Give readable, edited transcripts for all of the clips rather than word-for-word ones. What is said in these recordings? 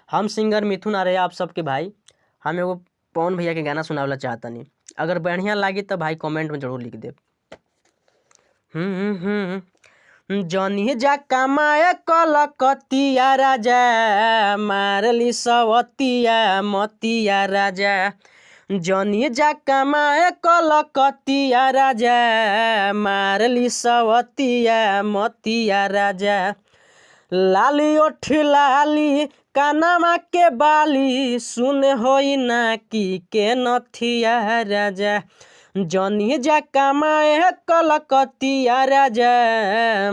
हम सिंगर मिथुन आर्य आप सबके भाई हम एगो पवन भैया के गाना सुनावेला चाहतनी। अगर बढ़िया लागी त भाई कमेंट में जरूर लिख देब। जनी जा कमाए कलकतिया राजा, मारली सवतिया मतिया राजा। जनी जा कमाए कलकतिया राजा, मारली सवतिया मतिया राजा। लाली ओठ लाली कानमा के बाली, सुन होई नाकी के नथिया राजा। जनी जा कमाए कलकतिया राजा,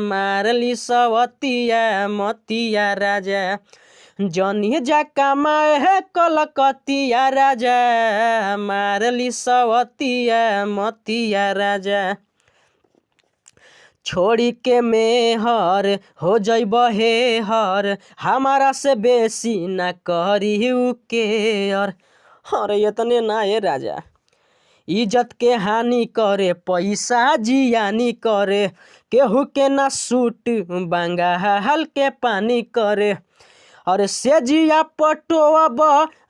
मारली सवतिया मतिया राजा। जनी जा कमाए कलकतिया राजा, मारली सवतिया मतिया राजा। छोड़ी के मेहर हो जइब हे हर, हमारा से बेसी ना करी उ केयर। अरे एतने ना ए राजा, इज्जत के हानि करे पैसा जियानी करे, केहू के ना सूट बंगाल के पानी करे। अरे सेजिया पटोअब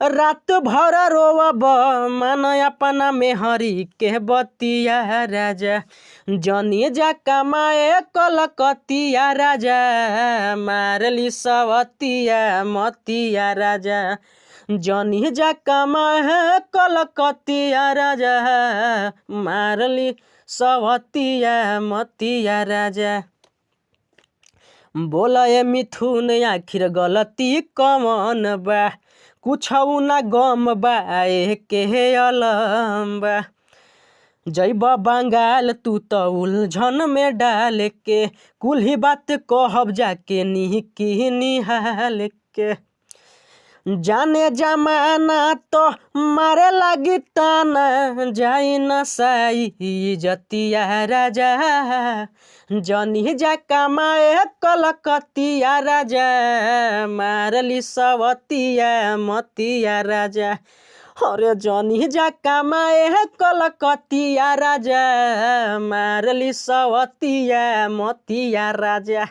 रात भर रोअब, मन अपना मेहरी के बतिया राजा। जनी जा कमाए कलकतिया राजा, मारली सवतिया मतिया राजा। जनी जा कमाए कलकतिया राजा, मारली सवतिया मतिया राजा। बोला मिथुन आखिर गलती कवन बा, कुछऊ ना गम बा एके अलम बा। जइब बंगाल तू त उलझन में डाल के, कुल्ही बात कहब जाके निकी निहाल के। जाने जमाना तो मारे लागी ताना, जाई नसाई जतिया राजा। जनी जा कमाए कलकतिया राजा, मारली सवतिया मतिया राजा। अरे जनी जा कमाए कलकतिया राजा, मारली सवतिया मतिया राजा।